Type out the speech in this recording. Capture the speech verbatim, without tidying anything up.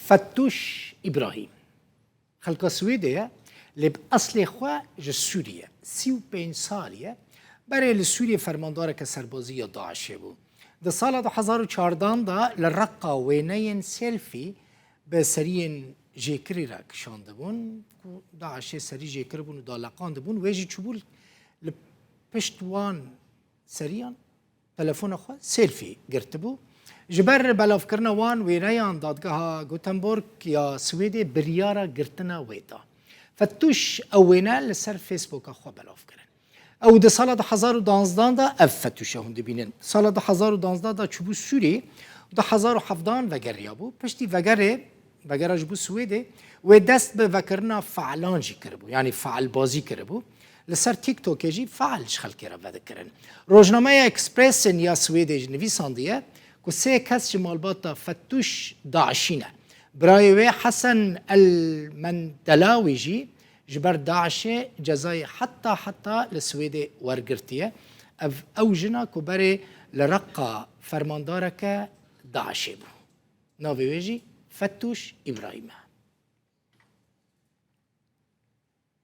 Fettûş Îbrahîm xelka Swêdê ye, lê bi eslê xwe ji Sûrî ye. Sî û pênc salî ye. Berê li Sûriyê fermandareke serbazî ya DAIŞê bû. Di sala du hezar û çardan de li Reqa wêneyên selfî bi seriyên jêkirî re kişandibûn, ku DAIŞê serî jêkiribûn û daleqandibûn. Wê jî çûbû li pişt wan seriyan telefona xwe selfî girtibû. Ji ber belavkirina wan wêneyan dadgeha Gothenburg ya Swêdê biryara girtina wê da. Fettûş ew wêne li ser Facebooka xwe belav kirin. Ew di sala du hezar û danzdan de ev Fettûşa hûn dibînin. Sala du hezar û danzdan de çûbû Sûrî û du hezar û hevdan vegeriyabû. Piştî vegerê, vegera ji bo Swêdê, wê dest bi vekirina fealan jî kiribû. Yanî fealbazî kiribû. Li ser TikTokê jî feal ji xelkê re vedikirin. Rojnameya Expressen ya Swêdê jî nivîsandiye ku sê kes ji malbata Fettûş DAIŞî ne. Birayê wê Hesen El Mendelawî jî ji ber DAIŞê cezayê heta heta li Swêdê wergirtiye. Ev ew jina ku berê li Reqa fermandareke DAIŞê bû. Navê wê jî Fettûş Îbrahîm e.